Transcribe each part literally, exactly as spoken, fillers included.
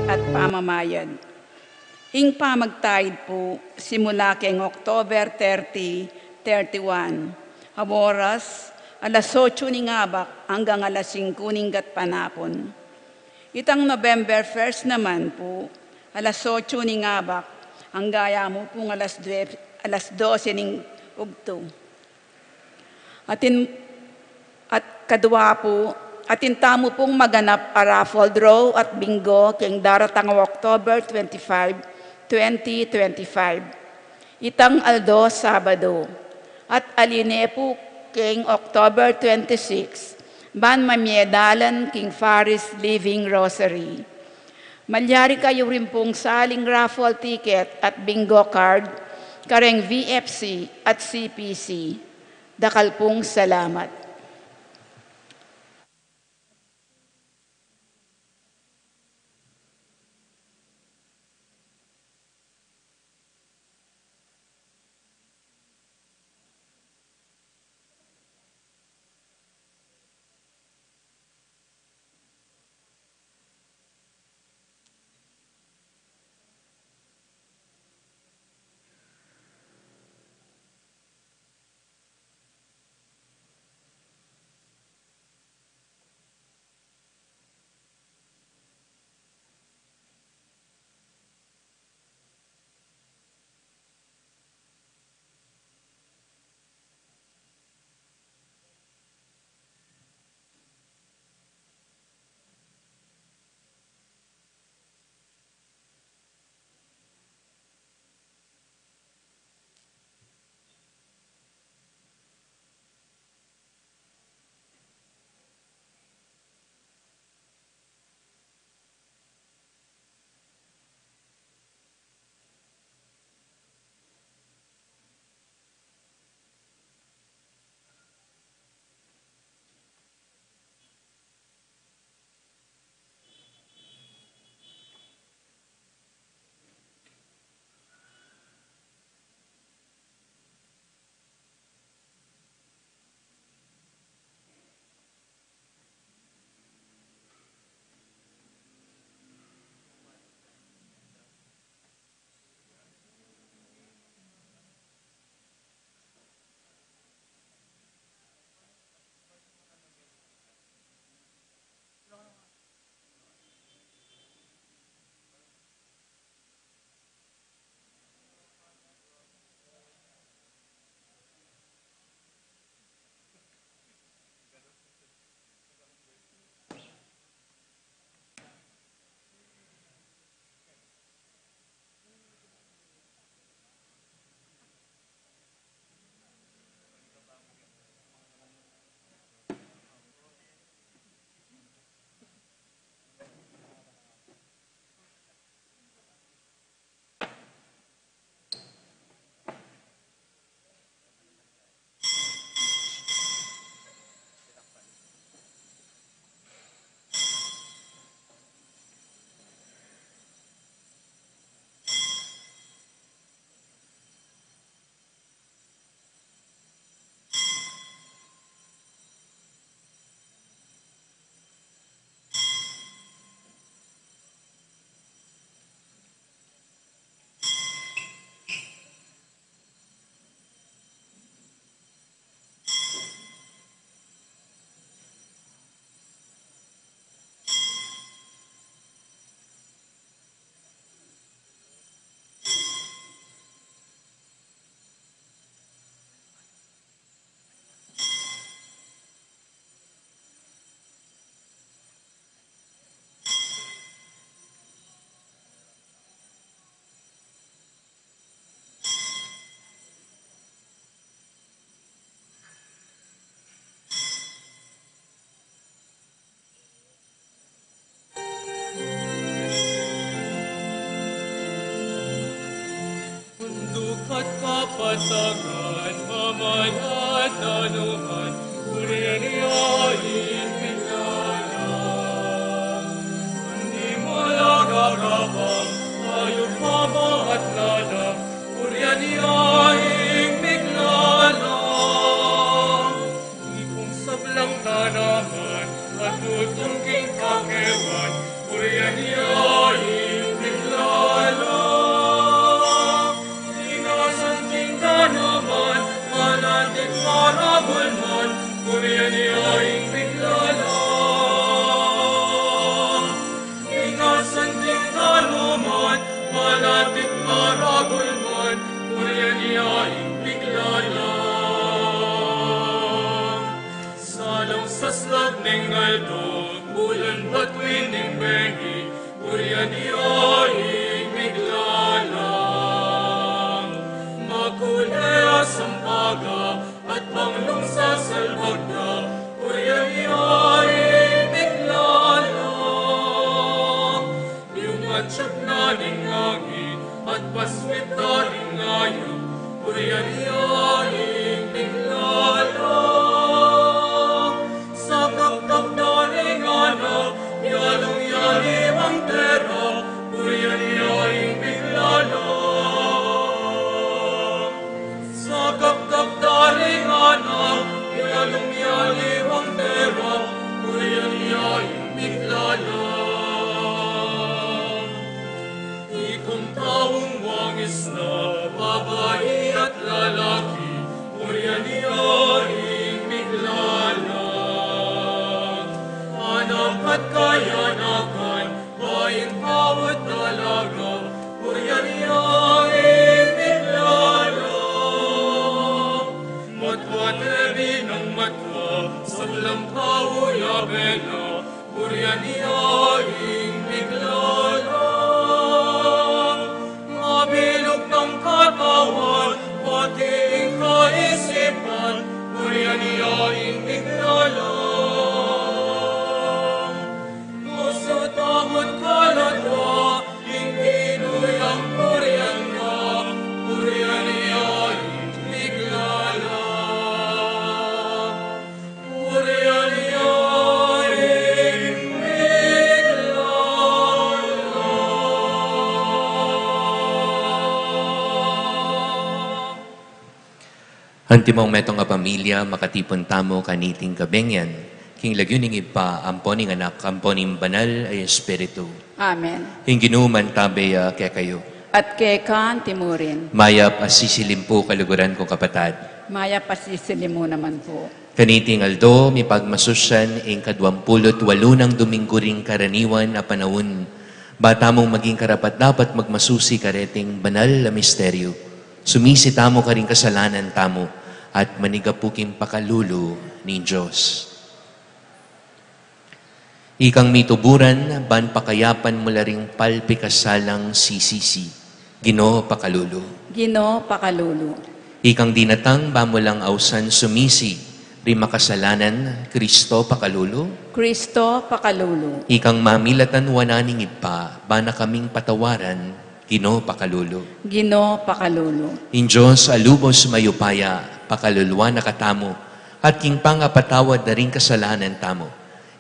At pamamayad. Ing pamagtaid pu, simula keng October thirty, thirty-one, a oras, alas otso ning abak anggang alas singku ning gatpanapun. Itang November first naman pu, alas otso ning abak anggang ya mu pung alas due-, alas dose ning ugtu. Atin, at kadua pu, atin tamu pung maganap a raffle draw at bingo keng daratang October twenty-five, twenty twenty-five. Itang aldo Sabado. At aline pu keng October twenty-six, ban mamie dalan king Paris Living Rosary. Malyari kayu rin pung saling raffle ticket at bingo card kareng V F C at C P C. Dakal pung salamat. Duka't kapatagan, mamayat danuhan, kurian ya ing miglala. Andi mu la gagapang, ayup, ama at nanang, kurian ya ing miglala. Ipung sablang tanaman, at tutung king kakewan, kurian ya Bulan batuin ning bengi, burian ya ing miglalang. Makule a sampaga, at banglung sasalbag da, burian ya ing miglalang. Yung atsyag na ning angin, at paswit da ring ayap, burian ya ing miglalang. Sakapkap da ring anak, yalung yali mang tera, burian ya ing miglalang. Sakapkap da ring anak, yalung yali mang tera, burian ya ing miglalang. Ikang taung wangis na, babai at lalaki, burian ya ing miglalang. Anak at kayanakan, baing tau at dalaga, burian ya ing miglalang. Matwa, tebi nang matwa, sablang tau ya bena, burian ya ing miglalang. Mabilug nang katawan, pati ing kaisipan, burian ya ing miglalang. Pusu, tama at kaladwa, ing Ginu yang burian na, burian ya ing miglalang. Burian ya ing miglalang. Antimong metung a pamilya, makatipun tamu kaniting kabeng yan, king lagyu ning Ibpa, ampo ning Anak, ampo ning Banal a Espiritu. Amen. Ing Ginu mantabe ya kekayu. At keka antimurin. Mayap a sisilim pu kaluguran kung kapatad. Mayap a sisilim mu naman pu. Kaniting aldo, mipagmasusyan ing kaduampulu't walu nang Duminggu ring karaniwan a panaun. Ba tamung maging karapat-dapat magmasusi kareting banal a misteryu. Sumisi tamu karing kasalanan tamu at manigapu king pakalulu ning Dios. Ikang mituburan, ban pakayapan mu la ring palpikasalang sisisi. Ginu, pakalulu. Ginu, pakalulu. Ikang dinatang, ba mu lang ausan sumisi ring makasalanan, Kristo, pakalulu. Kristo, pakalulu. Ikang mamilatan wanan ning Ibpa, ba na kaming patawaran, Ginu, pakalulu. Ginu, pakalulu. Ing Dios a lubos mayupaya, pakaluluan na katamu, at king pangapatawad na ring kasalanan tamu,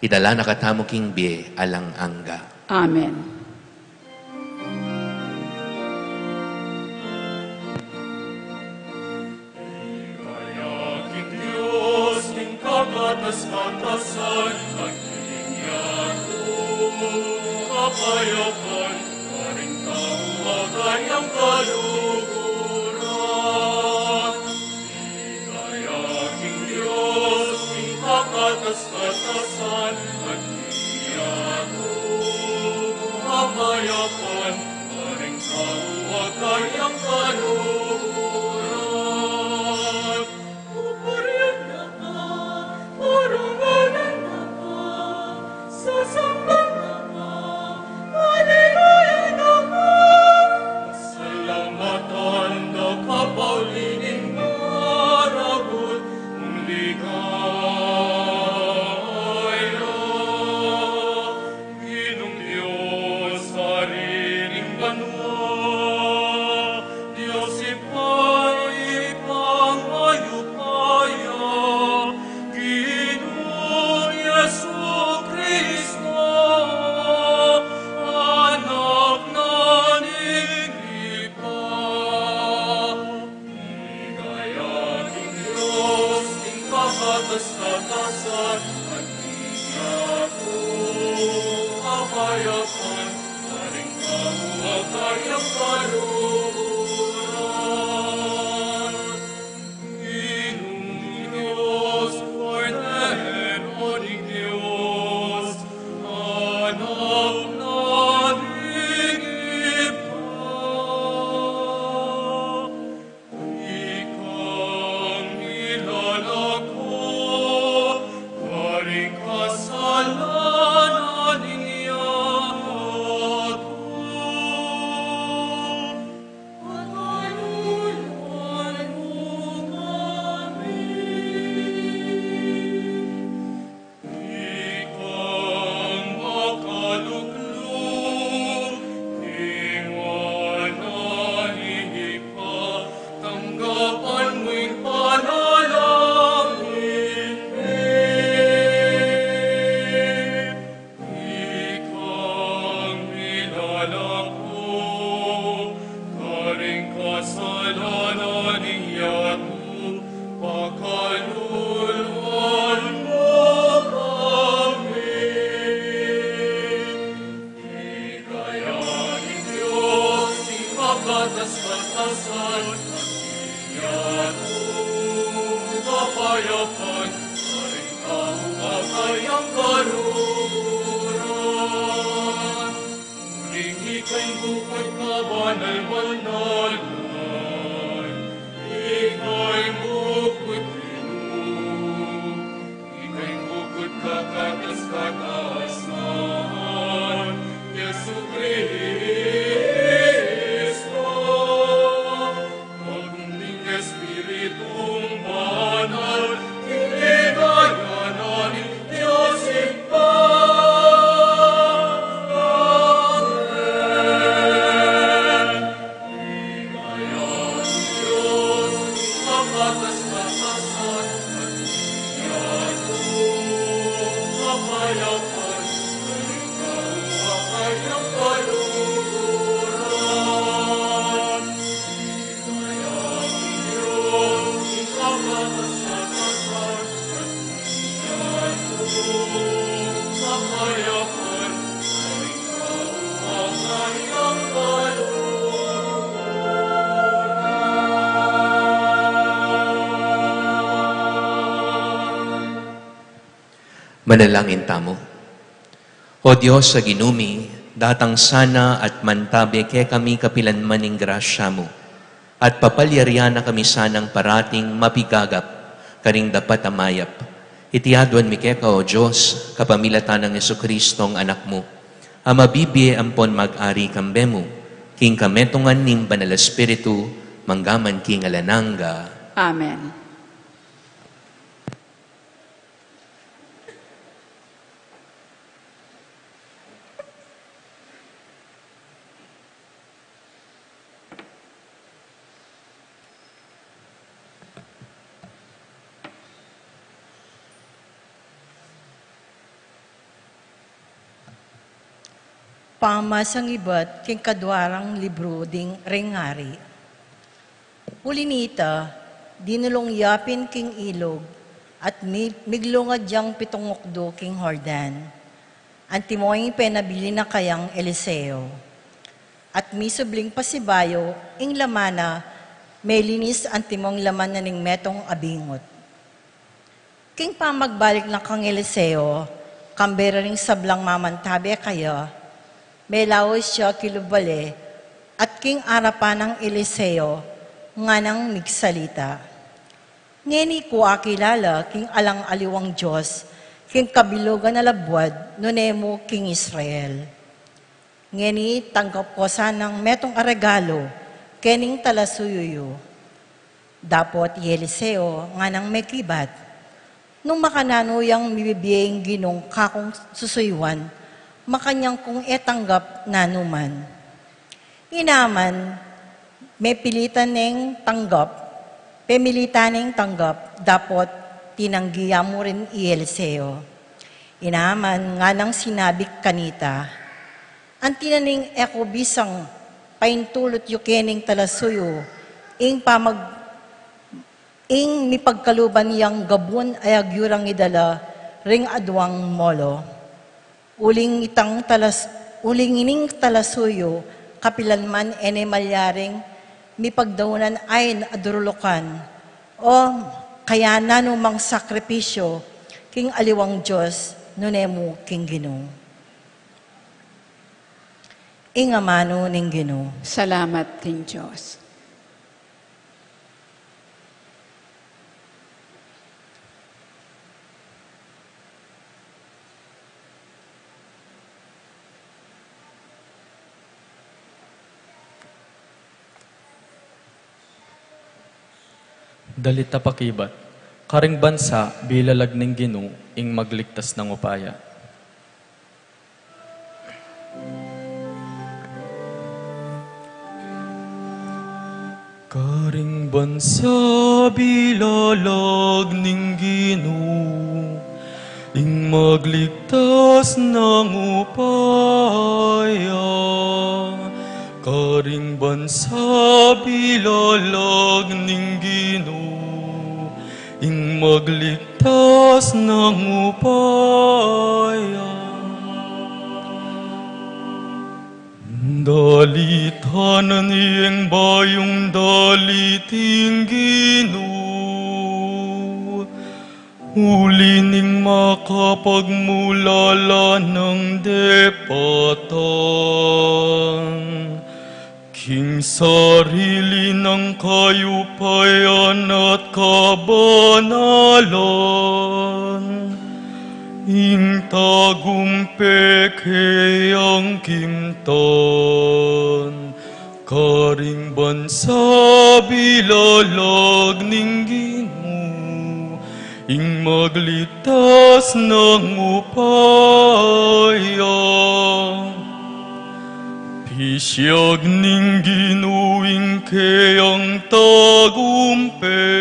idala na katamu king bie alang angga. Amen. Kaya king Dios, king kakatas-katasan, at king yatu, kapayapan, karing tau a kayang kaluguran. Kaya king Dios, king kakatas-katasan, at king yatu, kapayapan, karing tau a kayang kaluguran. Pupurian na ka, purungunan na ka, sasamban na ka, aliluya na ka. Salamatan da ka, pauli ning maragul mung ligaya. Ginung Dios, Ari ning banua, Dios Ibpa, Ibpang mayupaya, Ginung Jesucristo, Anak na ning Ibpa. Ligaya ning Dios, ing kakatas-katasan, at ing yatu, kapayapan, karing tau a kayang kaluguran. Ginung Dios, Kordero ning Dios, Anak na ning Ibpa. Ikang milalako karing kasal Kayapan, ay tau a kayang kaluguran. Uling ika ing bukud kabanal-banalan, ika ing bukud Ginu, ika ing bukud kakatas-katasan, Jesukristo. Maging Espiritung Banal, king ligaya na ning Dios Ibpa. Amen. Ligaya ning Dios, kakatas-katasan, at ing ating kapayapan, ikaw ang kanyang kaluguran. Manalangin tamu. O Dios a Ginu mi, datang sana at mantabe kekami kapilan man ing grasya mu, at papalyarian na kami sanang parating mapigagap karing dapat a mayap. Iti aduan mi keka, O Dios, kapamilatan nang Jesucristong Anak mu, a mabibie ampon mag-ari kambe mu, king kametungan ning Banal Espiritu, mangga man king alang angga. Amen. Pamamasang ibat king kaduarang libru ding Reng Ari. Uli nita, dinulung ya pin king ilug, at mi-, miglungad yang pitung ukdu king Jordan. Antimo ing penabilin na kayang Eliseo. At misubling pasibayu, ing laman na melinis antimo ing laman na ning metung a bingut. King pamagbalik na kang Eliseo, kambe da ring sablang mamantabe kaya, melaus ya kilubale, at king arapan nang Eliseo, nganang migsalita. Ngeni ku akilala king alang aliwang Dios, king kabilugan a labuad, nune mu king Israel. Ngeni tanggap ko sanang metung a regalu, kening talasuyu yu. Dapot i Eliseo, nganang mekibat. Nung makananu yang mibibie ing Ginung kakung susuyuan, makanyan kung e tanggap nanu man. I Naaman, mepilitan neng tanggap, pemilitan neng tanggap, dapot tinanggi ya mu rin i Eliseo. I Naaman, nganang sinabi kanita, anti na ning e ku bisang paintulut yu kening talasuyu, ing pamag-, ing mipagkaluban yang gabun a yagyu rang idala ring aduang molo. Uling itang talas-, uling ining talasuyu, kapilan man e ne malyaring mipagdaunan ain a durulukan, o kaya nanumang sakripisyu, king aliwang Dios, nune mu king Ginu. Ing amanu ning Ginu. Salamat king Dios. Dalit a pakibat. Karing bansa, bilalag ning Ginu, ing magligtas nang upaya. Karing bansa bilalag ning Ginu, ing magligtas nang upaya. Karing bansa bilalag ning Ginu, ing magligtas nang upaya. Dalitan na ning bayung dalit ing Ginu. Uli ning makapagmulala nang depatan, king sarili nang kayupayan at kabanalan, ing tagumpe keyang kimtan, karing bansa bilalag ning Ginu, ing magligtas nang upaya. Pisiag ning Ginu ing keyang tagumpe,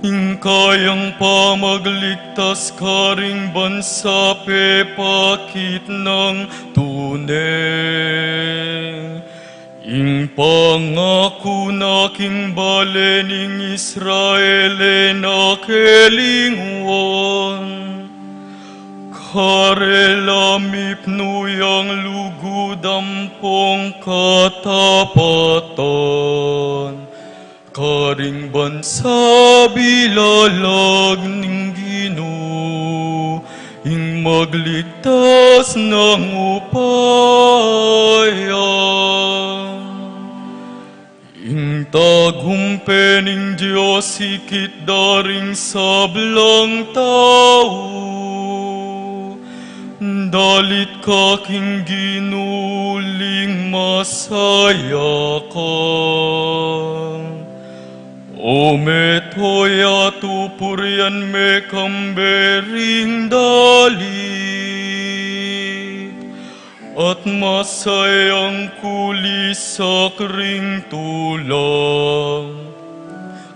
ing kayang pamagligtas karing bansa pepakit nang tune. Ing pangaku na king bale ning Israel e na kelingwan, karela mipnu yang lugud ampong katapatan, karing bansa bilalag ning Ginu, ing magligtas nang upaya. Ing tagumpe ning Dios ikit da ring sablang tau, dalit ka king Ginu uling masaya ka. O meto ya, tupurian me kambe ring dalit, at masayang kulisak ring tulang,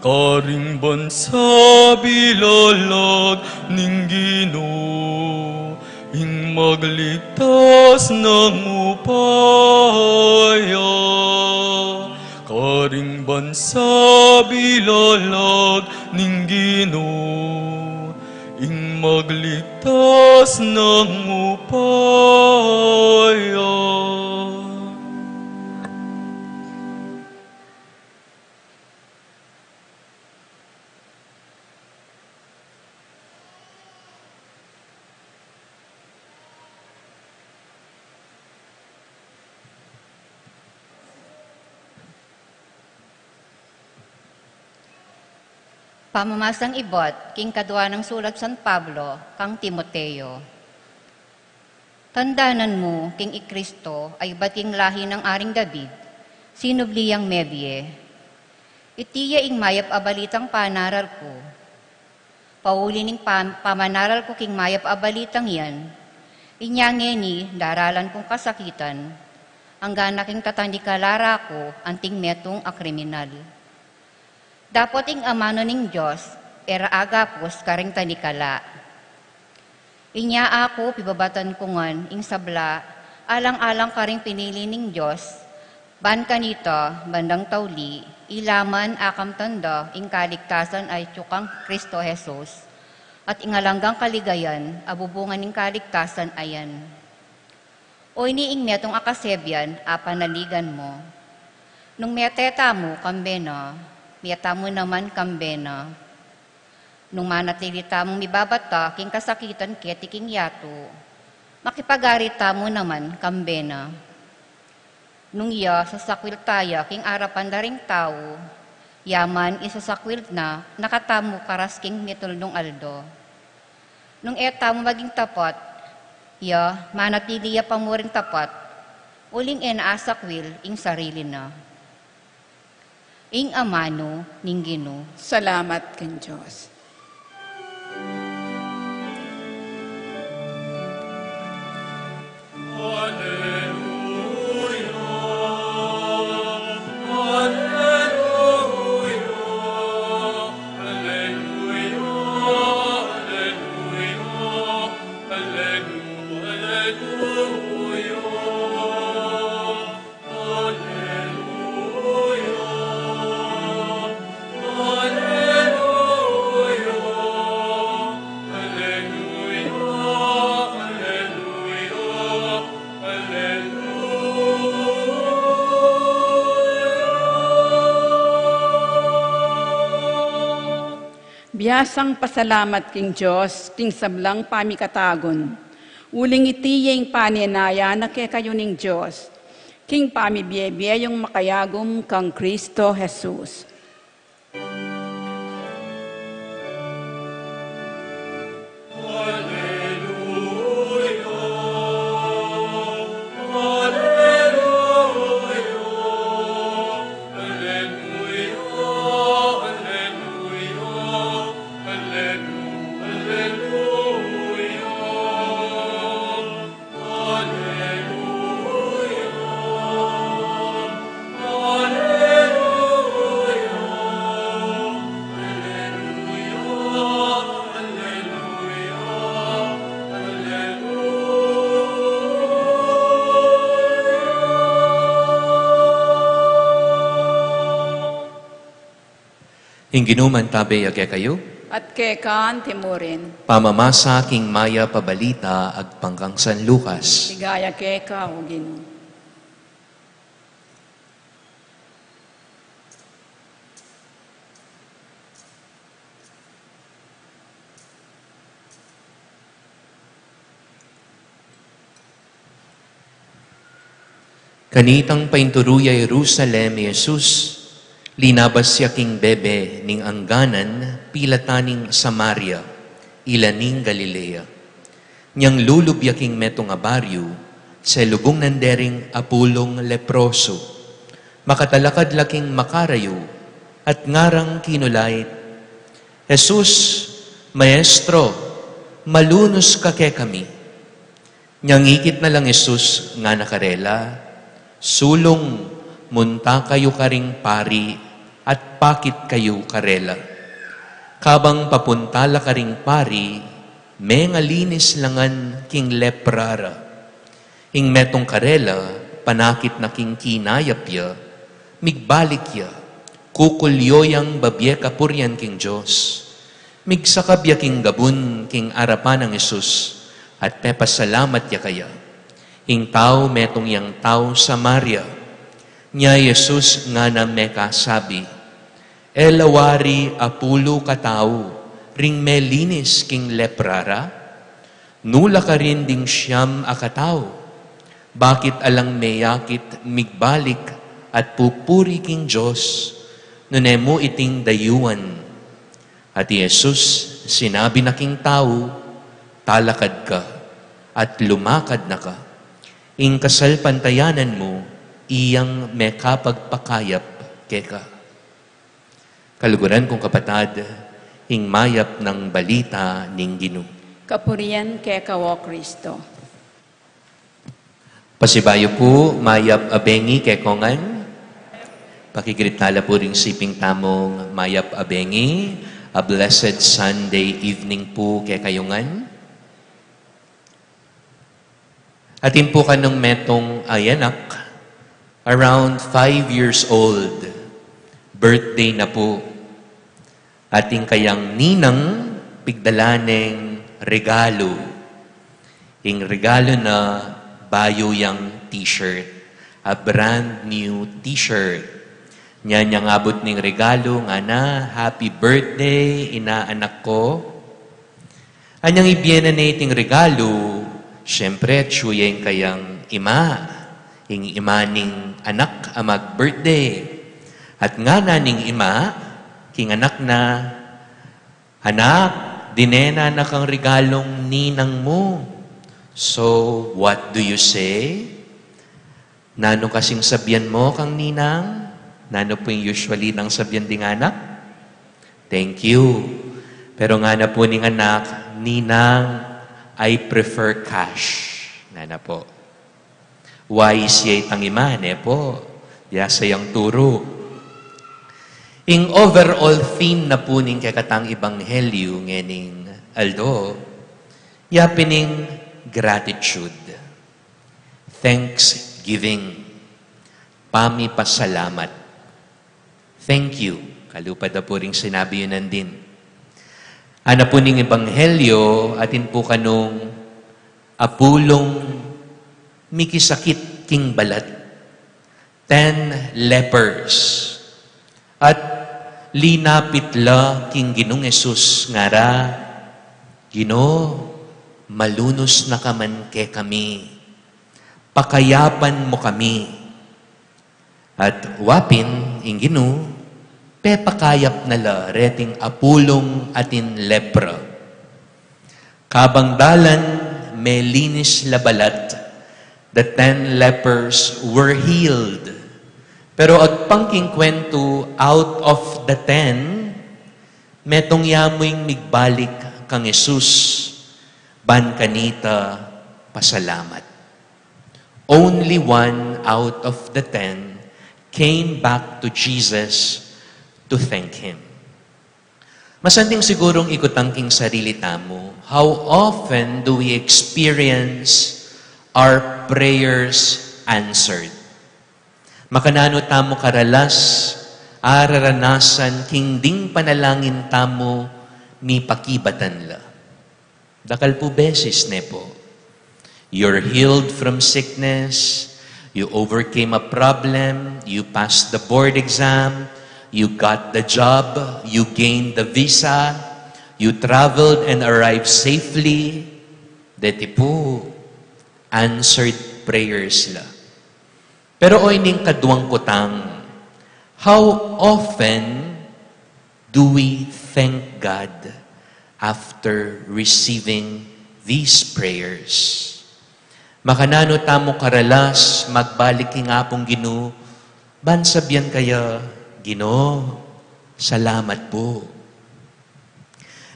karing bansa bilalag ning Ginu, ing magligtas nang upaya. Karing bansa bilalag ning Ginu, ing magligtas nang upaya. Pamamasang ibat king kadua nang sulat San Pablo kang Timoteo. Tandanan mu king i Kristo a ibat king lahi nang Aring David, sinubli yang mebie. Iti ya ing mayap a balitang panaral ku. Pauli ning pam-, pamanaral ku king mayap a balitang yan, inya ngeni daralan kung kasakitan, anggang king tatanikala ra ku anting metung a kriminal. Dapot ing amanu ning Dios e ra agapus karing tanikala. Inya aku pibabatan ku ngan ing sabla alang-alang karing pinili ning Dios, ban kanita bandang tauli, ila man akamtan da ing kaligtasan a atyu kang Kristo Jesus, at ing alang anggang kaligayan a bubungan ning kaligtasan a yan. Oyni ing metung a kasebian a panaligan mu. Nung mete tamu kambe na, mete tamu naman kambe na. Nung manatili tamung mibabata king kasakitan keti king yatu, makipagari tamu naman kambe na. Nung ya sasakwil taya king arapan da ring tau, ya man isasakwil na na katamu karas king mitulnung aldo. Nung e tamu maging tapat, ya manatili ya pa mu ring tapat, uling e na asakwil ing sarili na. Ing amanu ning Ginu. Salamat king Dios. Biasang pasalamat king Dios king sablang pamikatagun. Uling iti ya ing panenayan na kekayu ning Dios king pamibie-bie yung makayagum kang Kristo Jesus. Ing Ginu mantabe ya kekayu. At keka antimurin. Pamamasa king mayap a balita agpang kang San Lucas. Ligaya keka, O Ginu. Kanitang painturu ya Jerusalem i Jesus, linabas ya king bebe ning angganan pilatan ning Samaria, ila ning Galilea. Nyang lulub ya king metung a baryu, selubung na dering apulung leprosu. Makatalakad la king makarayu, at ngarang kinulait, "Jesus, Maestro, malunus ka kekami." Nyang ikit na lang Jesus, ngana karela, "Sulung, munta kayu karing pari, at pakit kayu karela." Kabang papunta la karing pari, mengalinis la ngan king lepra ra. Ing metung karela, panakit na king kinayap ya, migbalik ya, kukulyo yang babie kapurian king Dios. Migsakab ya king gabun king arapan nang Jesus, at pepasalamat ya kaya. Ing tau metung yang tau Samaria. Nya Jesus ngana mekasabi, "E la wari apulu katau ring melinis king lepra ra? Nu la karin ding siam a katau? Bakit alang meyakit migbalik at pupuri king Dios? Nune mu iting dayuan?" At i Jesus sinabi na king tau, "Talakad ka, at lumakad na ka. Ing kasalpantayanan mu, iyang mekapagpakayap keka." Kaluguran kung kapatad, ing mayap nang balita ning Ginu. Kapurian keka, O Kristo. Pasibayu pu, mayap a bengi kekongan. Pakigreet tala pu ring siping tamung mayap a bengi. A blessed Sunday evening pu kekayu ngan. Atin pu kanung metung a anak, around five years old, birthday na pu. Atin kayang ninang pigdala neng regalu. Ing regalu na, bayu yang t-shirt, a brand new t-shirt. Nya, nyang abut ning regalu, ngana, "Happy birthday, inaanak ku." Anyang ibie na ne iting regalu, siyempre, atyu ya ing kayang ima, ing ima ning anak a mag-birthday. At ngana ning ima king anak na, "Anak, dine na kang regalung ninang mu. So, what do you say?" Nanu kasing sabian mu kang ninang? Nanu pu ing usually nang sabian ding anak? "Thank you." Pero ngana pu ning anak, "Ninang, I prefer cash." Ngana pu. Wise ya itang ima, ne pu? Biasa yang turu. Ing overall theme na pu ning kekatang ebanghelyu ngening aldo, ya pin ing gratitude. Thanksgiving. Pamipasalamat. Thank you. Kalupa da pu ring sinabi yu nandin. Ana pu ning ebanghelyo, atin pu kanung apulung mikisakit king balat. Ten lepers. At Linapit la king Ginung Jesus, ngara, "Ginu, malunus na ka man kekami. Pakayapan mu kami." At wapin ing Ginu, pepakayap na la reting apulung atin lepra. Kabang dalan, melinis la balat, the ten lepers were healed. Pero agpang king kwentu, out of the ten, metung ya mu ing migbalik kang Jesus, ban kanita pasalamat. Only one out of the ten came back to Jesus to thank him. Masanting sigurung ikutang king sarili tamu, how often do we experience our prayers answered? Makananu tamu karalas araranasan king ding panalangin tamu mipakibatan la? Dakal pu beses, ne pu? You're healed from sickness, you overcame a problem, you passed the board exam, you got the job, you gained the visa, you traveled and arrived safely. Deti pu, answered prayers la. Pero oy, ning kaduang kutang, how often do we thank God after receiving these prayers? Makananu tamu karalas magbalik king Apung Ginu, ban sabian kaya, "Ginu, salamat pu."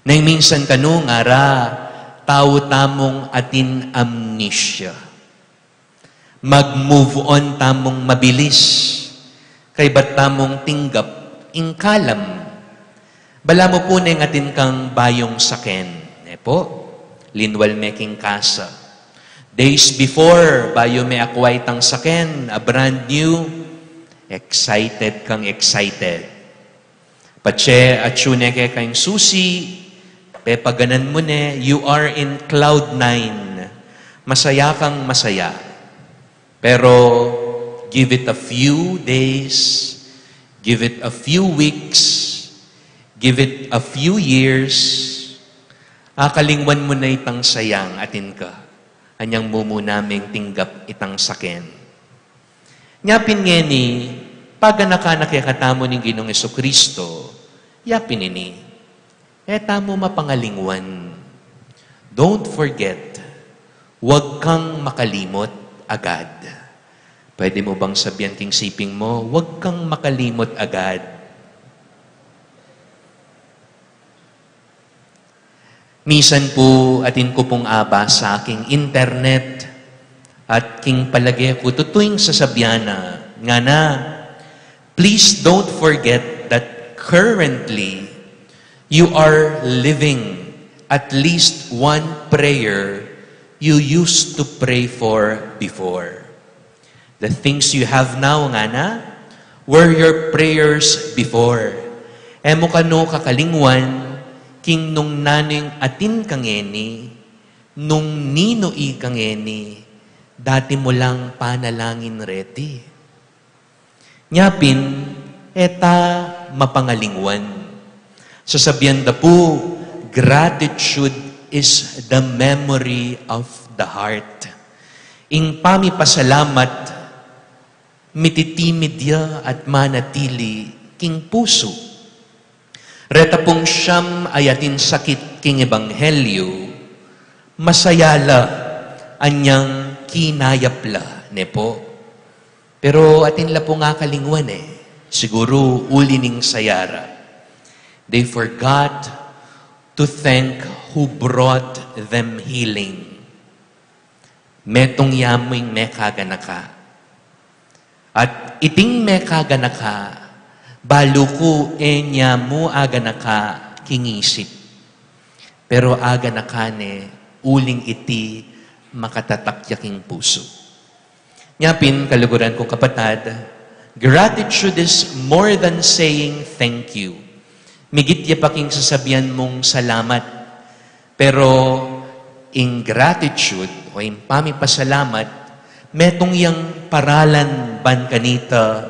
Neng minsan kanu ngara, tau tamung atin amnesia. Mag-move on tamung mabilis, kaybat tamung tinggap ing kalam. Balamu pu neng atin kang bayung saken, ne pu? Linwal me king kasa. Days before, bayu me akwa itang saken, a brand new, excited kang excited. Patse atsu ne keka ing susi, pepaganan mu ne, you are in cloud nine. Masaya kang masaya. Pero give it a few days, give it a few weeks, give it a few years, akalingwan mu na itang sayang atin ka. Anyang mumu naming tinggap itang saken. Nya pin ngeni, paganaka na kekatamu ning Ginung Jesucristo, ya pin ini, e tamu mapangalingwan. Don't forget, wag kang makalimot agad. Pwede mu bang sabian king siping mu, "Wag kang makalimot agad"? Misan pu, atin ku pung abasa king internet, at king palage ku tutu ing sasabian na, ngana, please don't forget that currently you are living at least one prayer you used to pray for before. The things you have now, ngana, were your prayers before. E mu kanu kakalingwan, king nung nanu ing atin ka ngeni, nung ninu i ka ngeni, dati mu lang panalangin reti. Nya pin, e ta mapangalingwan. Sasabian da pu, gratitude is the memory of the heart. Ing pamipasalamat, mititimid ya at manatili king pusu. Reta pung siyam a atin sakit king ebanghelyo, masaya la anyang kinayap la, ne pu? Pero atin la pung akalingwan e, siguru uli ning saya ra. They forgot to thank who brought them healing. Metung ya mu ing mekaganaka. At iting mekaganaka, balu ku e nya mu aganaka king isip. Pero aganaka ne uling iti makatatak ya king pusu. Nya pin, kaluguran kung kapatad, gratitude is more than saying thank you. Migit ya pa king sasabian mung salamat. Pero ing gratitude o ing pamipasalamat, metung yang paralan ban kanita,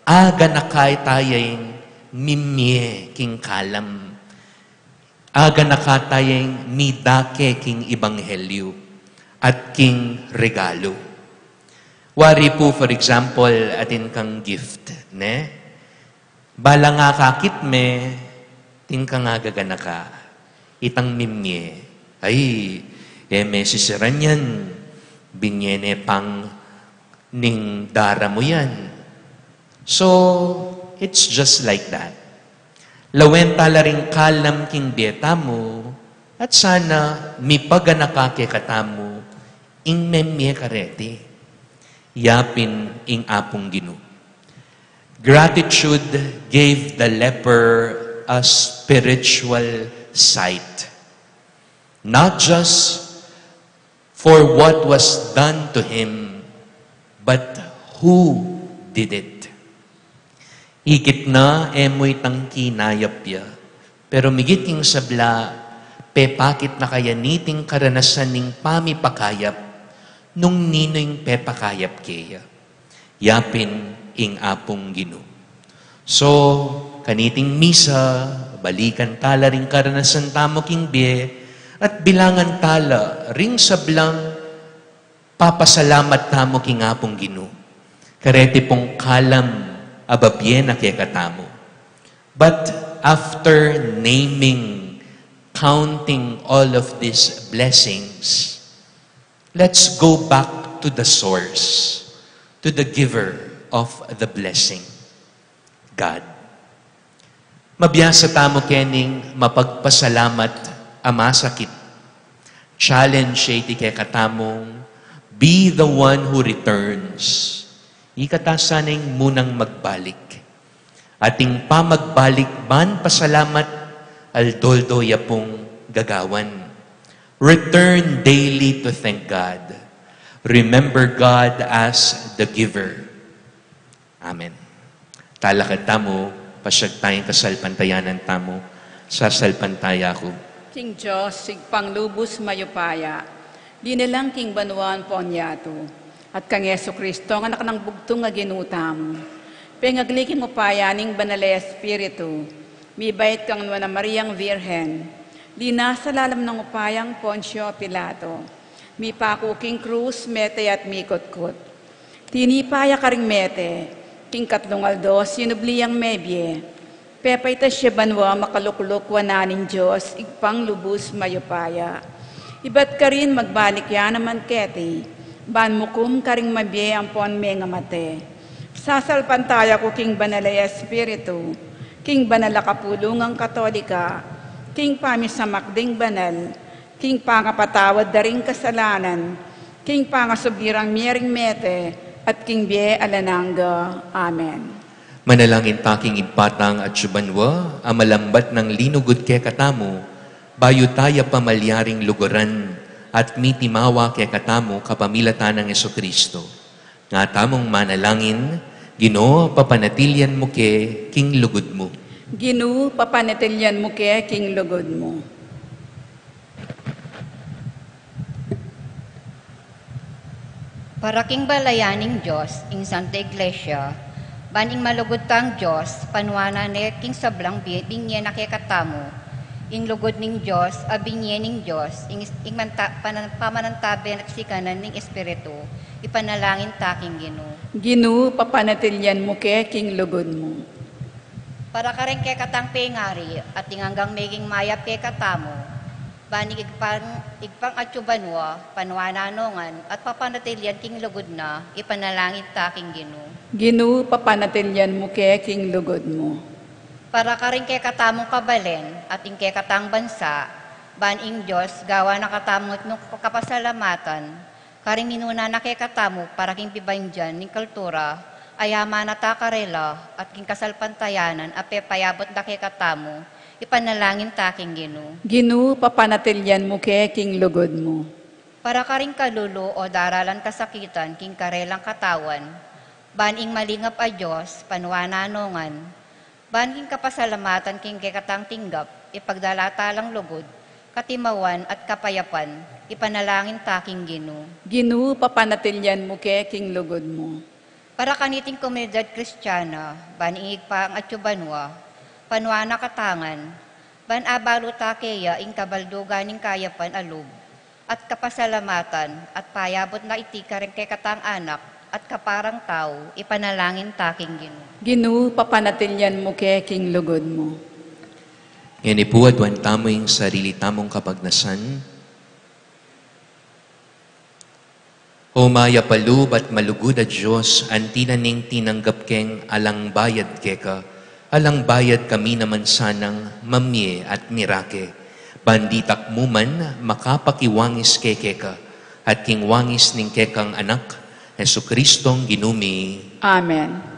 aganaka ita ya ing mimie king kalam. Aganaka taya ing midake king ebanghelyu at king regalu. Wari pu, for example, atin kang gift, ne? Balang akakit me, atin kang agaganaka, itang mimie. Ay, e me sisiran yan, binie ne pang ning dara mu yan. So, it's just like that. Lawen tala ring kalam king bie tamu, at sana mipaganaka kekatamu ing memie kareti. Ya pin ing Apung Ginu. Gratitude gave the leper a spiritual sight, not just for what was done to him, but who did it. Ikit na, e mu itang kinayap ya. Pero migit king sabla, pepakit na kaya niting karanasan ning pamipakayap nung ninu ing pepakayap keya. Ya pin ing Apung Ginu. So, kaniting misa, balikan tala ring karanasan tamu king bie, at bilangan tala ring sablang papasalamat tamu king Apung Ginu. Kareti pung kalam a babie na kekatamu. But after naming, counting all of these blessings, let's go back to the source, to the giver of the blessing, God. Mabiasa tamu kening mapagpasalamat a masakit. Challenge ya iti kekatamung, be the one who returns. Ikata sana ing munang magbalik. At ing pamagbalik ban pasalamat, aldo-aldo ya pung gagawan. Return daily to thank God. Remember God as the giver. Amen. Talakad tamu, pasyag tayang kasalpantayanan tamu, sasalpantaya ku. King Dios, Ibpang lubus mayupaya, dinilang king banua ampon yatu, at kang Jesucristo, ang Anak nang bugtung a Ginu tamu. Pengagli king upaya ning Banal a Espiritu, mibait kang Nuan a Mariang Virgen, linasa lalam ning upayang Poncio Pilato, mipaku king krus, mete at mikutkut. Tinipa ya karing mete, king katlung aldo sinubli yang mebie. Pepaitas ya banua, makalukluk wanan ning Dios, Ibpang lubus mayupaya. Ibat karin magbalik ya naman keti, ban mukum karing mabie ampon mengamate. Sasalpantaya ku king Banal a Espiritu, king banal a kapulungang Katolika, king pamisamak ding banal, king pangapatawad da ring kasalanan, king pangasubli rang mie ring mete, at king bie alang angga. Amen. Manalangin ta king Ibpa tang atsu banua, a malambat nang linugud kekatamu, bayu taya pamalyaring luguran, at mitimawa kekatamu kapamilatan nang Jesucristo. Nga tamung manalangin, Ginu, papanatilian mu ke king lugud mu. Ginu, papanatilian mu ke king lugud mu. Para king balayan ning Dios, ing Santa Iglesia, ban ing malugud tang Dios, panuanan ne king sablang bi-, binie na kekatamu, ing lugud ning Dios, a binie ning Dios, ing, ing manta-, panan-, pamanantabe at sikanan ning Espiritu, ipanalangin ta king Ginu. Ginu, papanatilian mu ke king lugud mu. Para karing kekatang pengari, at ing anggang meging mayap kekatamu, ban ing Ibpang, Ibpang atsu banua, panuanan no ngan, at papanatilian king lugud na, ipanalangin ta king Ginu. Ginu, papanatilian mu ke king lugud mu. Para karing kekatamung kabalen, at ing kekatang bansa, ban ing Dios, gawan na katamu nung kapasalamatan, karing minuna na kekatamu para king pibandian ning kultura, a yaman na ta karela, at king kasalpantayanan a pepayabut da kekatamu, ipanalangin ta king Ginu. Ginu, papanatilian mu ke king lugud mu. Para karing kalulu o daralan kasakitan king karelang katawan, ban ing malingap a Dios, panuanan no ngan, ban king kapasalamatan king kekatang tinggap, ipagdala ta lang lugud, katimawan at kapayapan, ipanalangin ta king Ginu. Ginu, papanatilian mu ke king lugud mu. Para kaniting komunidad Kristiana, ban ing Ibpang atsu banua, Panuan na katangan, ban abalu ta keya ing kabaldugan ning kayapan a lub, at kapasalamatan, at payabut na iti karing kekatang anak, at kaparang tau, ipanalangin ta king Ginu. Ginu, papanatilian mu ke king lugud mu. Ngeni pu, aduan tamu ing sarili tamung kapagnasan. O mayap a lub at malugud a Dios, anti na ning tinanggap keng alang bayad keka, alang bayad kami naman sanang mamie at mirake. Ban ditak mu man makapakiwangis ke keka, at king wangis ning kekang Anak, Jesucristong Ginu mi. Amen.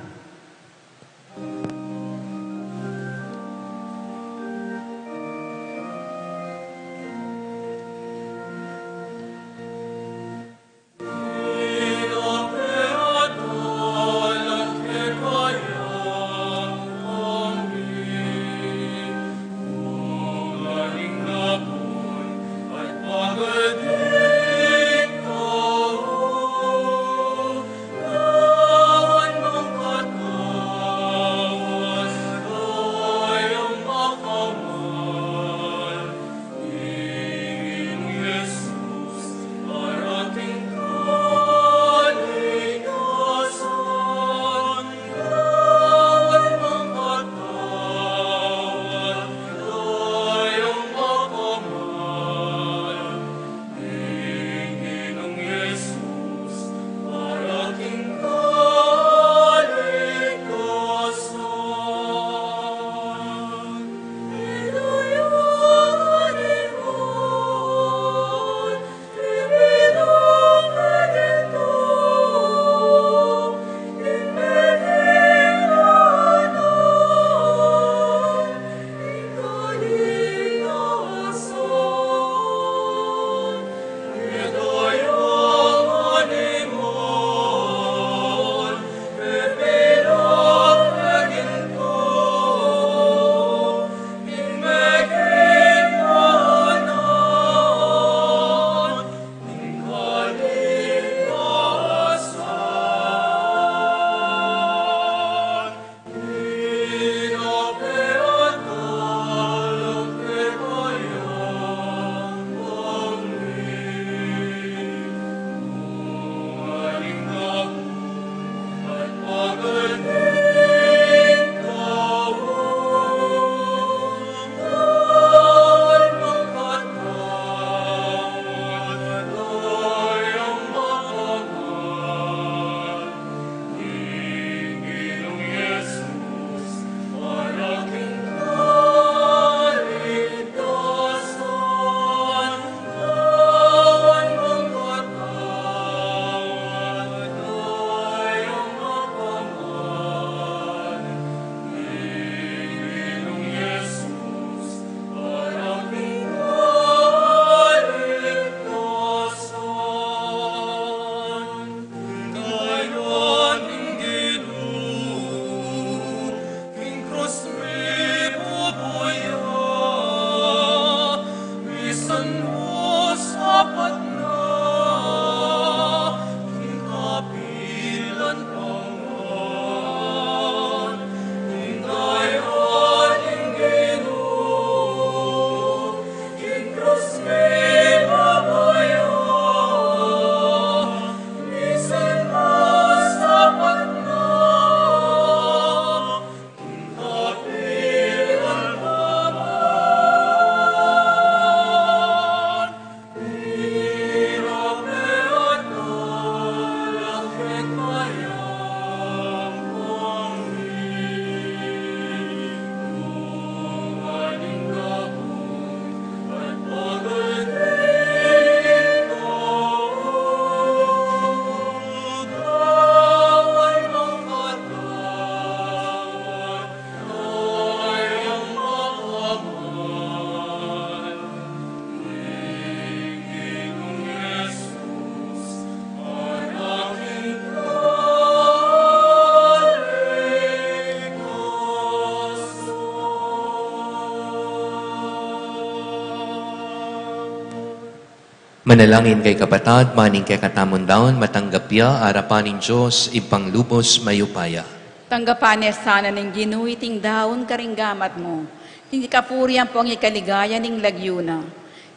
Manalangin kayu kapatad, ban ing kekatamung daun matanggap ya arapan ning Dios Ibpang lubos mayupaya. Tanggapan ne sana ning Ginu iting daun karing gamat mu, king ikapuri ampong ikaligaya ning lagyu na,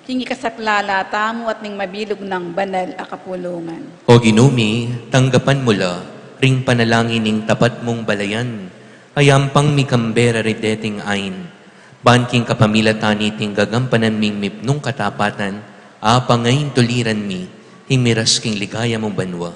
king ikasaklala tamu at ning mabilug nang banal a kapulungan. O Ginu mi, tanggapan mu la ring panalangin ning tapat mung balayan, a yampang mikambe ra ri deting ain, ban king kapamilatan niting gagampanan ming mipnung katapatan, apangaintuliran mi ing miras king ligaya mung banua.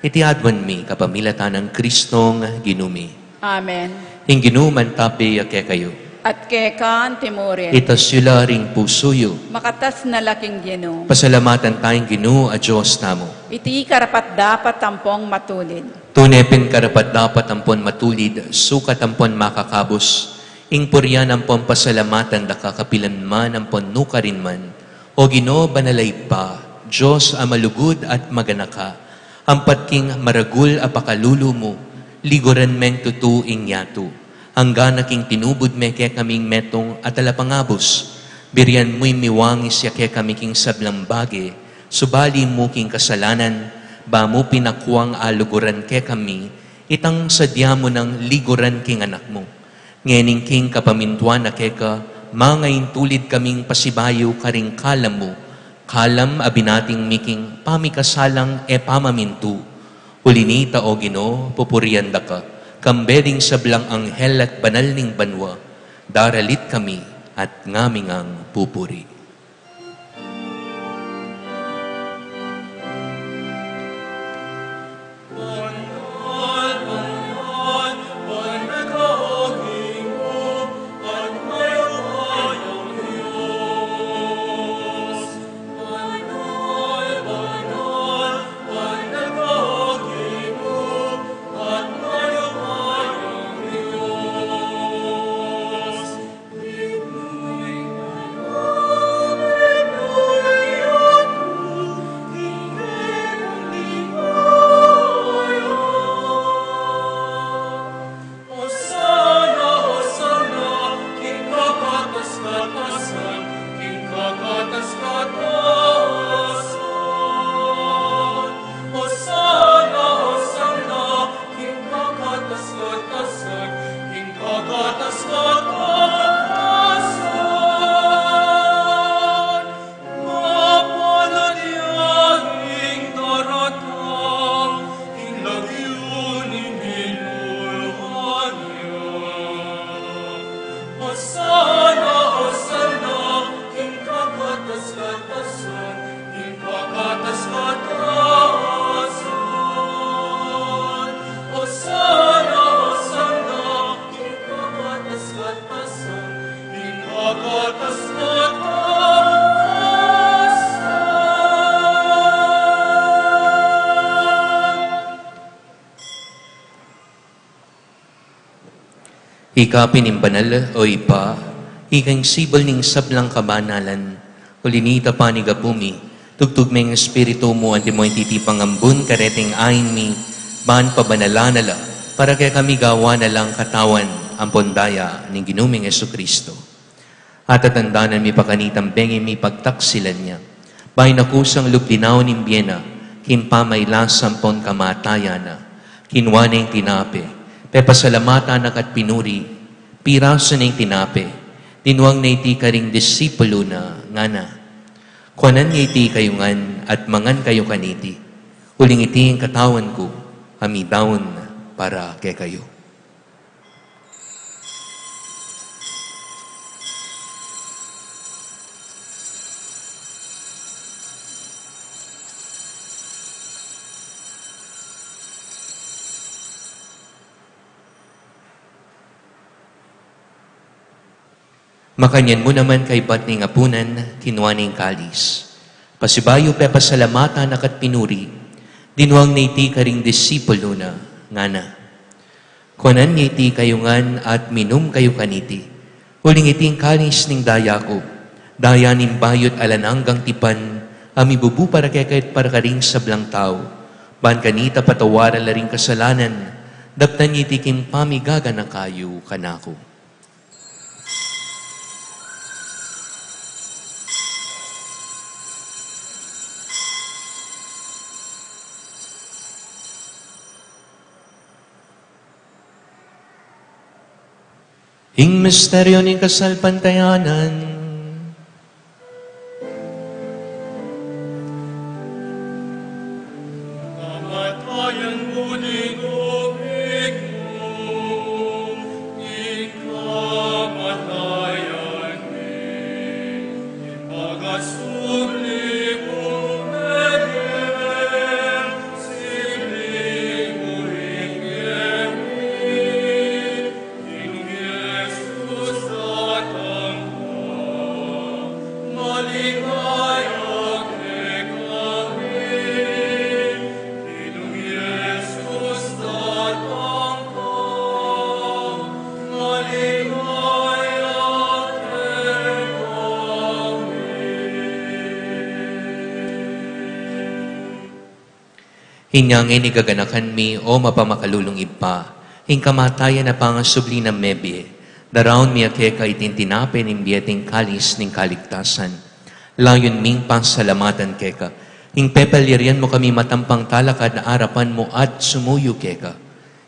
Iti aduan mi kapamilatan nang Kristong Ginu mi. Amen. Ing Ginu mantabe ya kekayu. At keka mu rin. Itas yu la ring pusu yu. Makatas na la king Ginu. Pasalamatan taya ing Ginu a Dios tamu. Iti karapat-dapat ampong matulid. Tune pin karapat-dapat ampon matulid, sukat ampon makakabus, ing purian ampon pasalamatan da ka kapilan man ampon nukarin man, O Ginu, banal a Ibpa, Dios a malugud at maganaka, ampat king maragul a pakalulu mu, liguran meng tutu ing yatu. Anggana king tinubud me kekaming metung a talapangabus, birian mu ing miwangis ya kekami king sablang bage, subali mu king kasalanan, ba mu pin akuang aluguran kekami, itang sadya mu nang liguran king Anak mu. Ngening king kapamintuan na keka, mangaintulid kaming pasibayu karing kalam mu, kalam a binating mi king pamikasalang e pamamintu. Uli na nita, O Ginu, pupurian da ka, kambe ding sablang anghel at banal ning banua, daralit kami at ngaming pupuri. Ika pin ing banal, O Ibpa, ika ing sibul ning sablang kabanalan. Uli na nita, panigapu mi, tugtug me ing Espiritu mu antimo ing titipang ambun kareting ain mi, ban pabanalan na la, para kekami gawan na lang katawan ampon daya ning Ginu ming Jesucristo. At tatandanan mi pa kanitang bengi mi pagtaksilan ya, bayu na kusang lub dinaun ing bie na, king pamailasa ampon kamatayan na, kinua ne ing tinape, pepasalamatan na ka't pinuri, pirasu ne ing tinape, dinuang ne iti karing disipulu na, ngana: Kuanan ye iti kayu ngan at mangan kayu kaniti, uling iti ing katawan ku, a midaun para kekayu. Makanyan mu naman kaybat ning apunan, kinua ne ing kalis. Pasibayu pepasalamatan na ka't pinuri, dinuang ne iti karing disipulu na, ngana: Kuanan ye iti kayu ngan at minum kayu kaniti, uling iti ing kalis ning daya ku, daya ning bayu't alang anggang tipan, a mibubu para kekayu at para karing sablang tau, ban kanita patawaran la ring kasalanan, daptan ye iti king pamigaganaka yu kanaku. Ing misteryo ning kasalpantayanan. Kamatayan mu, Ginu, ing kamatayan mi, ing pagasubli mung mebie, subli mu ing mie mi. Inya ngeni gaganakan mi, o mapamakalulung Ibpa, ing kamatayan a pangasubli nang mebie, daraun mi keka iting tinape ning bie at ing kalis ning kaligtasan. Layun ming pasalamatan keka, ing pepalyarian mu kami matampang talakad king arapan mu at sumuyu keka.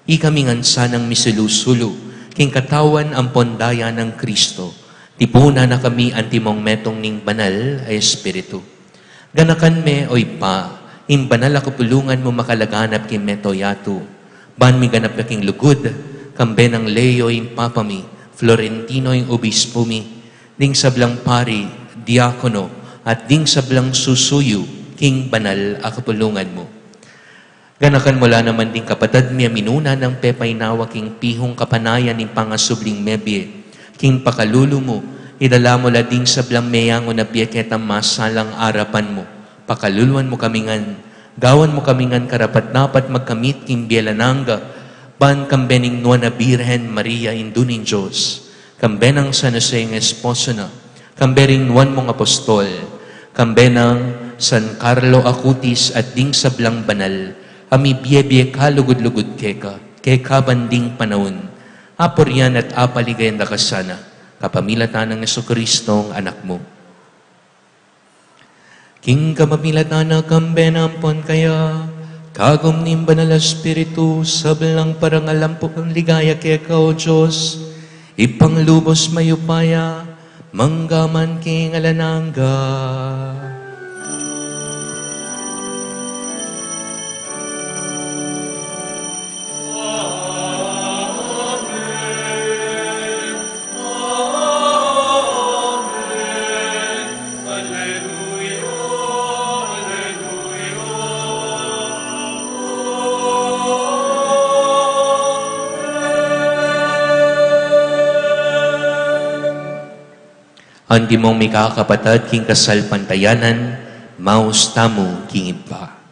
Ikami ngan sanang misulu-sulu king katawan ampon daya nang Kristo, tipunan na kami antimong metung ning Banal a Espiritu. Ganakan me, o Ibpa, ing banal a kapulungan mu makalaganap king mabilug a yatu. Ban miganap na king lugud, kambe nang Leo ing Papa mi, Florentino ing Obispo mi, ding sablang pari, diakono, at ding sablang susuyu king banal a kapulungan mu. Ganakan mu la naman ding kapatad mi a minuna nang pepainawa king pihung kapanayan ning pangasubling mebie, king pakalulu mu, idala mu la ding sablang meyangu na bie ketang masalang arapan mu. Pakaluluan mu kami ngan, gawan mu kami ngan karapat-dapat magkamit king bie alang angga, ban kambe ning Nuan a Birhen Maria, Indu ning Dios, kambe nang San Jose ing esposo na, kambe ring nuan mung apostol, kambe nang San Carlo Acutis at ding sablang banal a mibie-bie kalugud-lugud keka, kekabang ding panaun, apurian at apaligayan da ka sana, kapamilatan nang Jesucristo a Anak mu. King kapamilatan na, kambe na ampon kaya, kagum ning Banal a Espiritu, sablang parangal ampon ligaya keka, o Dios, Ibpang lubos mayupaya, mangga man king alang angga. Antimong mikakapatad king kasalpantayanan, maus tamu king Ibpa.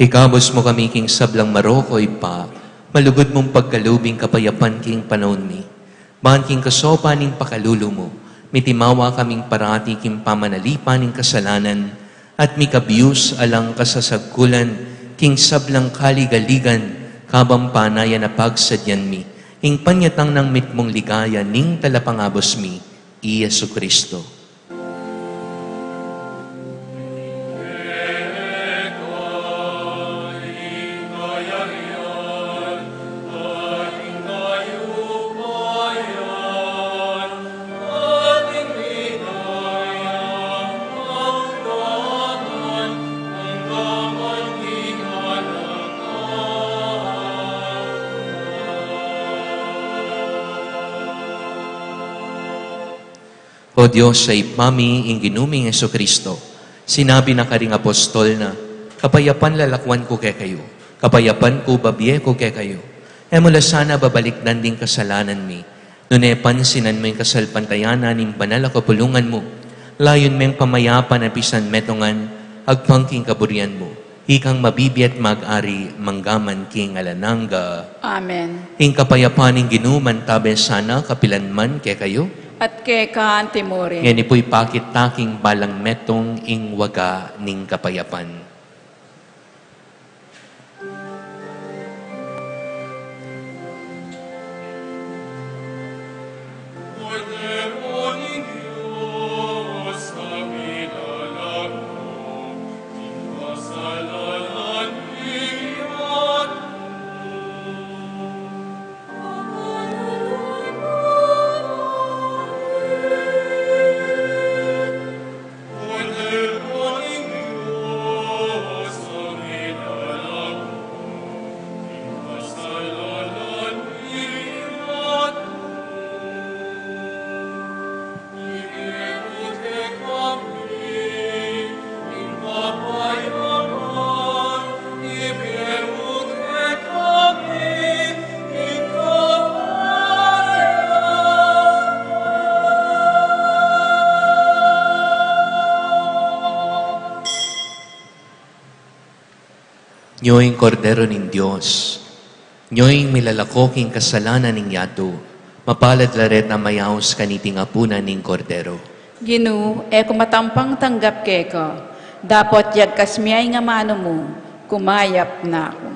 Ikabus mu kami king sablang marok, o Ibpa, malugud mung pagkalub ing kapayapan king panaun mi. Ban king kasaupan ning pakalulu mu, mitimawa kaming parati king pamanalipan ning kasalanan, at mikabus alang kasasagkulan king sablang kaligaligan, kabang panayan a pagsadyan mi ing panyatang nang mitmung ligaya ning talapangabus mi, i Jesucristo. O Dios a Ibpa mi, ing Ginu ming Jesucristo, sinabi na karing apostol na, "Kapayapan lalakwan ku kekayu, kapayapan ku babie ku kekayu." E mu la sana babalikdan ding kasalanan mi, nune pansinan mu ing kasalpantayanan ning banal a kapulungan mu. Layun meng pamayapan a pisan metungan, agpang king kaburian mu. Ikang mabibie at mag-ari mangga man king alang angga. Amen. Ing kapayapan ning Ginu mantabe sana kapilan man kekayu. At keka antimurin. Ngeni pu ipakit ta king balang metung ing waga ning kapayapan. Nyo ing Kordero ning Dios, nyo ing milalako king kasalanan ning yatu. Mapalad la reta mayaus kaniting apunan ning Kordero. Ginu, e ku matampang tanggap keka, dapot yagkas mu ya ing amanu mu, kumayap na ku.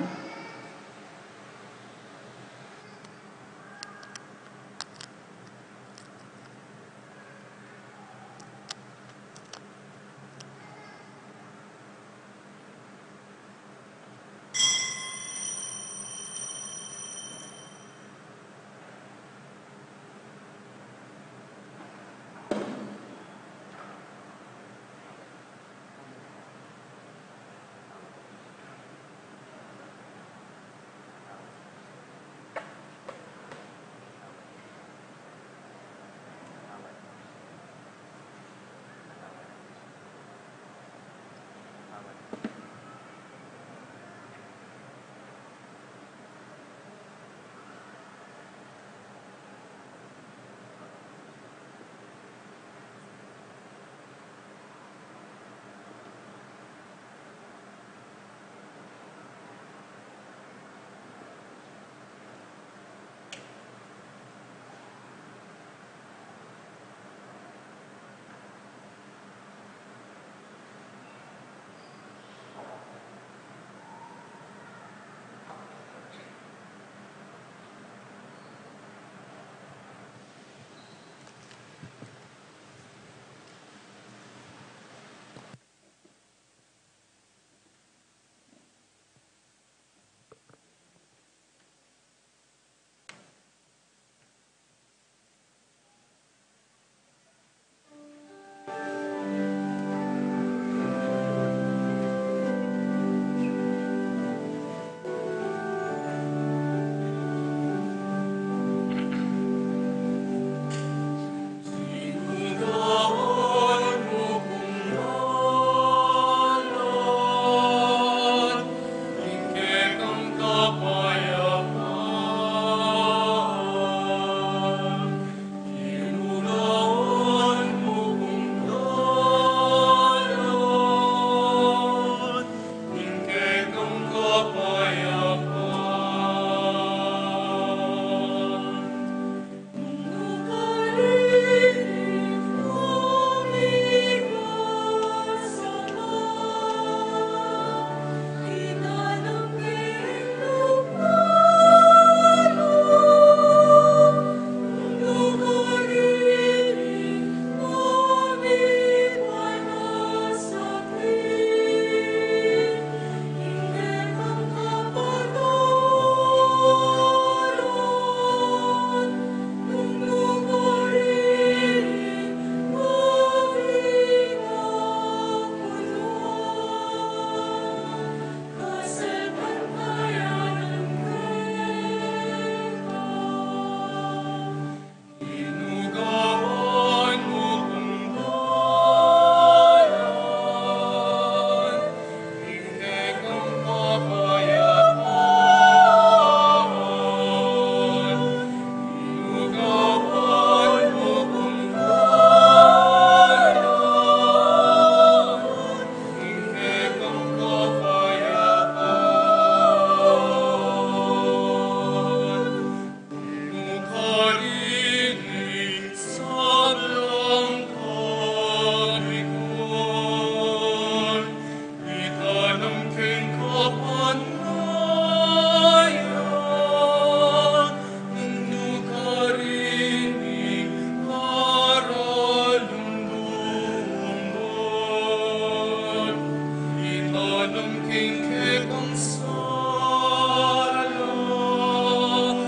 King kekang sala, nung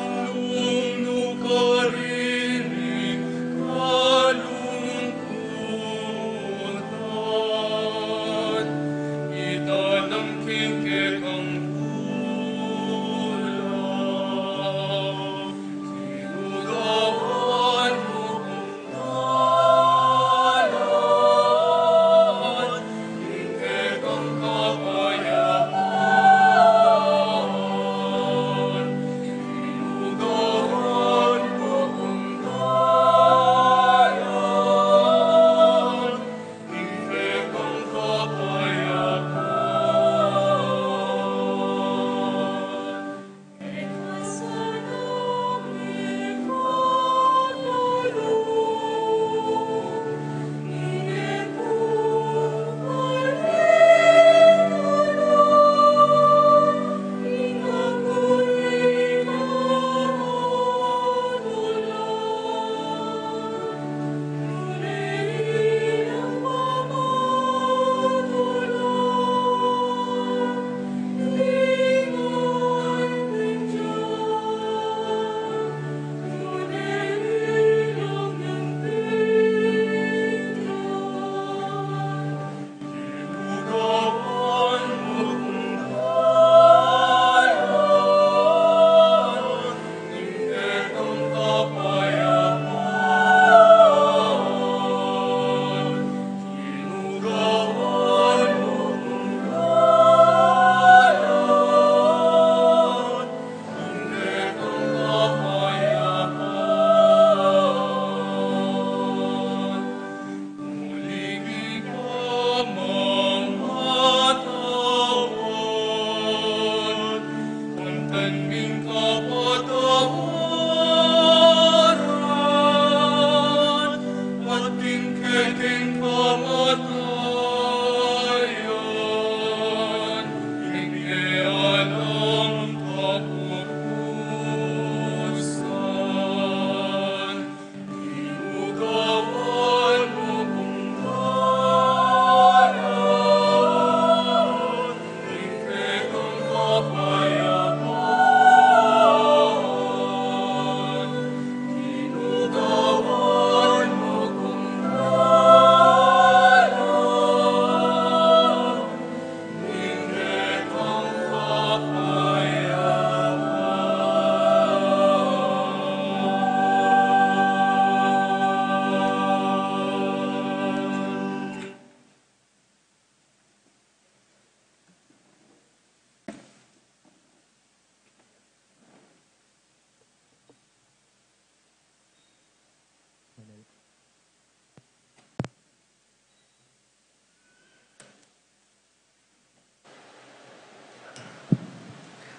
nukarin ing kalungkutan, italang king kekang bulan, tinugawan mu kung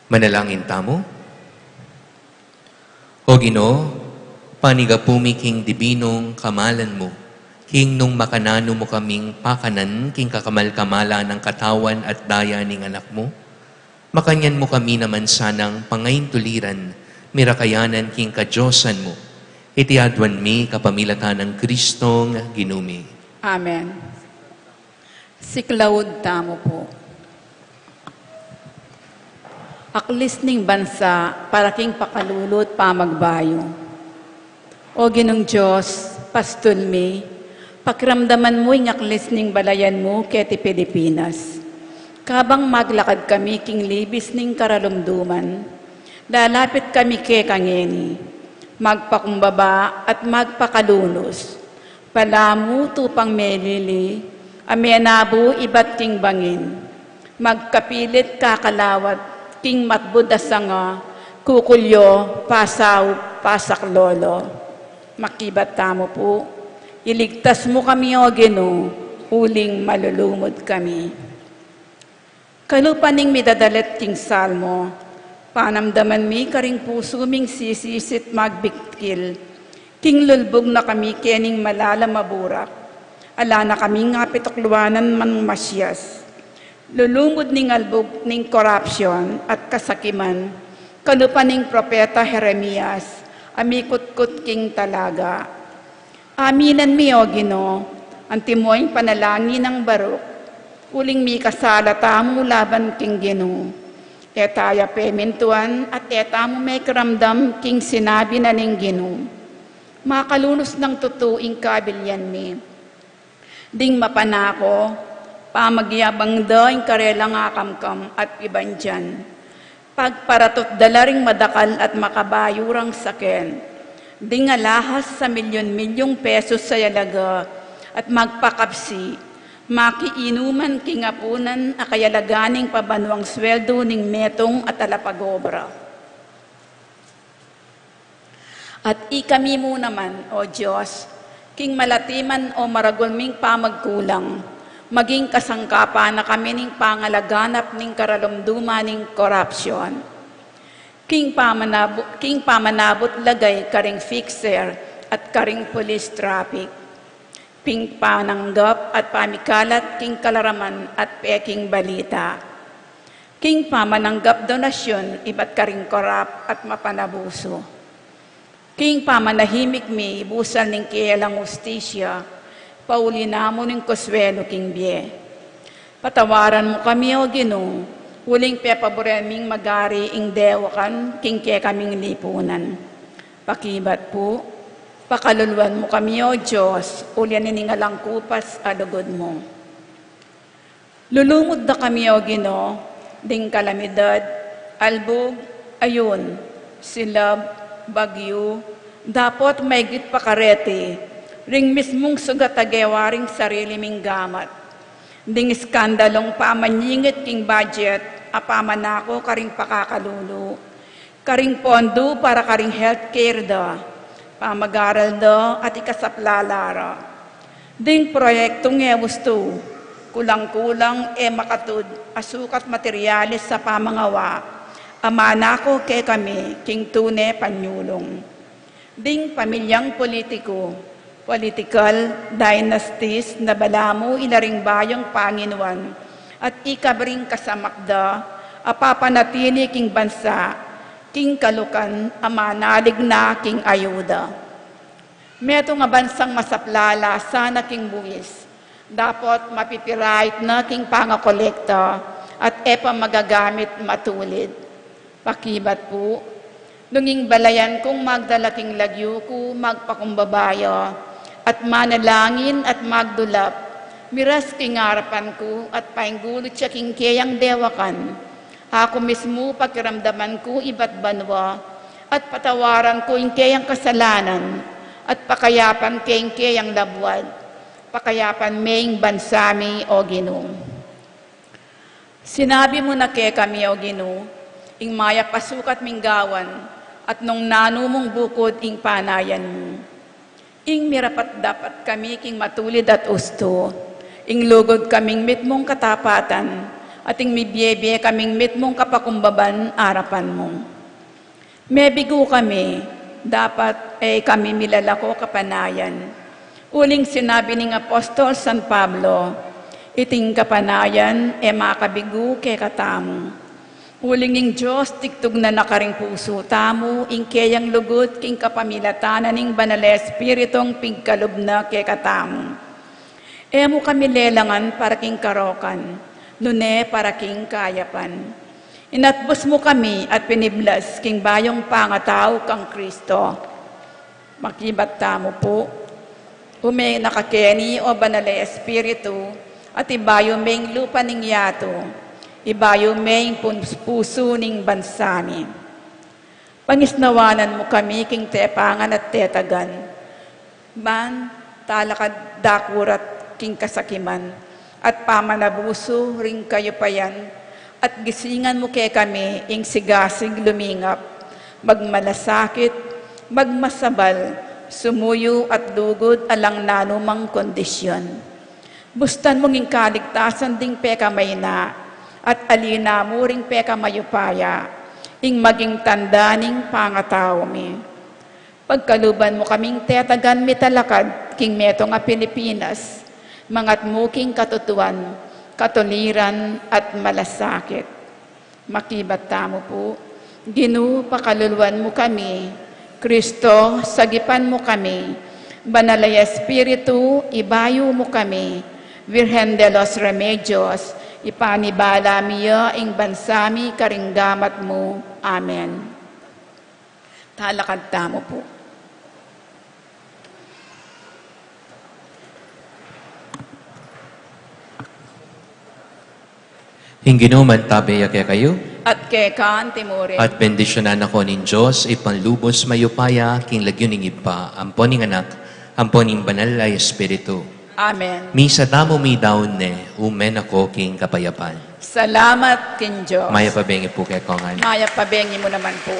Manalangin tamu. O Ginu, panigapu mi king dibinung kamalan mu, king nung makananu mu kaming pakanan king kakamal-kamalan ning katawan at daya ning Anak mu, makanyan mu kami naman sanang pangaintuliran, mirakayanan king kadiosan mu. Iti aduan mi kapamilatan nang Kristong Ginu mi. Amen. Siklaud tamu pu. Aklis ning bansa para king pakalulu at pamagbayu. O Ginung Dios, pastul mi, pakiramdaman mu ing aklis ning balayan mu keti Pilipinas. Kabang maglakad kami king libis ning karalumduman, lalapit kami keka ngeni, magpakumbaba at magpakalunus. Palamu tupang melili, a menabu ibat king bangin. Magkapilit kakalawat king matbud a sanga, kukulyo, pasaup, pasaklolo. Makibat tamu pu. Iligtas mu kami, O Ginu, uling malulumud kami. Kalupa ning midadalit king Salmo, panamdaman mi karing pusu ming sisisit magbitkil, king lulbug na kami kening malalam a burak, ala na kaming apitukluanan mang masias. Lulumud ning albug ning korapsyon at kasakiman, kalupa ning propeta Jeremias, a mikutkut king talaga. Aminan mi, O Ginu, antimo ing panalangin nang Baruch, Uling mikasala tamu laban king Ginu. E taya pemintuan at e tamu mekiramdam king sinabi na ning Ginu. Makalunus nang tutu ing kabilyan mi. Ding mapanako, pamagyabang da ing karelang akamkam at pibandian. Pagparatut da la ring madakal at makabayu rang saken. Ding alahas a milyun-milyung pesos a yalaga at magpakapsi, makiinuman king apunan a kayalaga ning pabanuang sweldo ning metung a talapagobra. At ikami mu naman, O Dios, king malatiman o maragul ming pamagkulang, maging kasangkapan na kami ning pangalaganap ning karalumduman ning korapsyon. King pamanabu-, king pamanabut lagay karing fixer at karing police traffic. King pananggap at pamikalat king kalaraman at peking balita. King pamananggap donasyun ibat karing korap at mapanabusu. King pamanahimik mi busal ning kelang hustisya, pauli na mu ning koswelu king bie. Patawaran mu kami, O Ginu, uling pepaburen ming magari ing dewakan king kekaming lipunan. Pakibat pu, pakaluluan mu kami, O Dios, uling ining alang kupas a lugud mu. Lulumud da kami, O Ginu, ding kalamidad, albug, ayun, silab, bagyu, dapot maigit pa kareti, ring mismung sugat a gewa ring sarili ming gamat. Ding iskandalung pamanyingit king budget, a pamanako karing pakakalulu. Karing pondu para karing healthcare da, pamagaral da at ikasaplala ra. Ding proyektung e ustu, kulang-kulang e makatud a sukat materialis a pamangawa, a manako kekami king tune panyulung. Ding pamilyang politiku, political dynasties na balamu ila ring bayung panginuan at ikabring kasamak da a papanatili king bansa, king kalukan a manalig na king ayuda. Metung a bansang masaplala sana king buis, dapot mapipirait na king pangakolekta at e pa magagamit matulid. Pakibat pu, nung ing balayan kung magdala king lagyu ku magpakumbaba ya, at manalangin at magdulap, miras king arapan ku at painggulut ya king keyang dewakan. Aku mismu pakiramdaman ku ibat banua, at patawaran ku ing keyang kasalanan, at pakayapan ke ing keyang labuad, pakayapan me ing bansa mi, O Ginu. Sinabi mu na kekami, O Ginu, ing mayap a sukat ming gawan, at nung nanu mung bukud ing panayan mu. Ing mirapat-dapat kami king matulid at ustu, ing lugud kaming mitmung katapatan, at ing mibie-bie kaming mitmung kapakumbaban arapan mu. Mebigu kami, dapat e kami milalako kapanayan. Uling sinabi ning apostol San Pablo, iting kapanayan e makabigu kekatamu. Uling ing Dios, tigtugnan na karing pusu tamu ing keyang lugud king kapamilatan na ning Banal a Espiritung pigkalub na kekatamu. E mu kami lelangan para king karokan, nune para king kayapan. Inatbus mu kami at piniblas king bayung pangatau kang Kristo. Makibat tamu pu. Ume na ka keni, o Banal a Espiritu, at ibayu me ing lupa ning yatu, ibayu me ing pun-, pusu ning bansa mi. Pangisnawanan mu kami king tepangan at tetagan. Ban talakad dakurat king kasakiman, at pamanabusu ring kayupayan, at gisingan mu kekami ing sigasig lumingap, magmalasakit, magmasabal, sumuyu at lugud alang nanumang kondisyon. Bustan mung ing kaligtasan ding pekamayna, at alina mu ring pekamayupaya, ing maging tanda ning pangatau mi. Pagkaluban mu kaming tetagan mitalakad king metung a Pilipinas, mangat mu king katutuan, katuliran, at malasakit. Makibat tamu pu. Ginu, pakaluluan mu kami. Kristo, sagipan mu kami. Banal a Espiritu, ibayu mu kami. Virgen de los Remedios, ipanibala mi ya ing bansa mi karing gamat mu. Amen. Talakad tamu pu. Ing Ginu mantabe ya kekayu. At keka antimurin. At bendisyunan na ko ning Dios, Ibpang lubos mayupaya, king lagyu ning Ibpa, ampo ning Anak, ampo ning Banal a Espiritu. Amen. Misa tamu midaun ne, ume na ko king kapayapan. Salamat king Dios. Mayap a bengi pu kekongan. Mayap a bengi mu naman pu.